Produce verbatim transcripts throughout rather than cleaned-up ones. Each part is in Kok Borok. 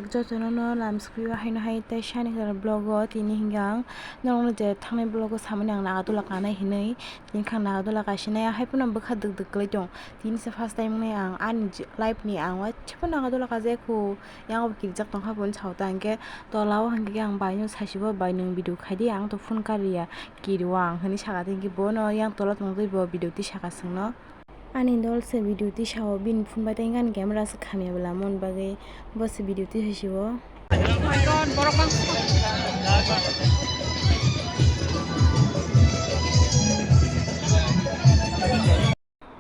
Jotono no lam screen o haino hai tei sani kwrwng vlog o tini hinkhe ang norokno je thangnai vlog o samani ang Nagarjula kanai hinwi tini khe ang Nagarjula kaisinai hai phano bwkha dwk dwk kwlai tong tini se first time wngnai ang ani life ni ang uaisa phano Nagarjula kajak kho yang bo kirijak tongkha bo sao ta hinkhe tola o hinkhe ang bai no sasibo bai nwng video khaidi ang to phone kariya kirio ang hinwi saka tei hinkhe bono yang tola tongtwi bo video twi saka chwngno. Ani dol se video tisao bini phone bai tei ani camera se khamya bwla mon bagwi bo se video tisao.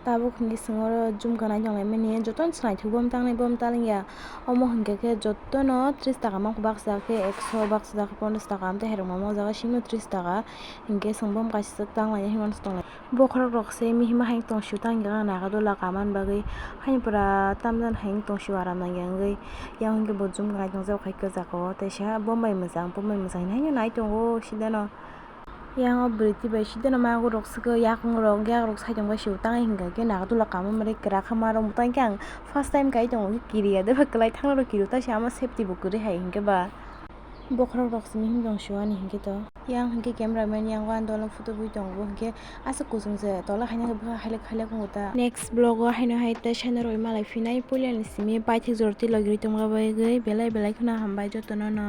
Tabuk hinwi chwng oro jumka nai tonglaimani jotono se naithok bom tangnai bom talingya omo hinkhe khe jotono tris taka mangkuk baksa khe ekso baksa dakhe ponchas taka amtwi hairok mamo o jaga simi tris taka hinkhe chwng bom kaisa tanglaina hinwi uansuk tonglai. Bokhorok rok se mihima hai tong sio tang ya Nagarjula kaman bagwi haini pura tamjani hai tong sio aram nang ya wngwi yang hinkhe bo jumka nai tong jak hai kwchak o teisa bombai mwchang bombai mwchang hinwi haino nai tongo sidano yang o bwrwi twi bai sidano mago rok swkhe yakung rok yak rok saitung bai sio tang hinkha khe Nagarjula kaman bagwi kwrak kha ma rok mwtai khe ang first time kai tongo kiriya de ba kwlai thangna rok kirio taisa ama safety bo kwrwi hai hinkhe ba. Bokhorok rok simi him tong sio ani hinkhe to. Yang hinkhe camera man yang o ang dol photo bui tongo hinkhe aswk kuchung se tola haino bwkha hailak hailak wngo ta. Next vlog o haino hai tei saino rwi malai phinai puila ni simi paithak jora twi logirwi tongma bagwi belai belai kheno hambai jotono no.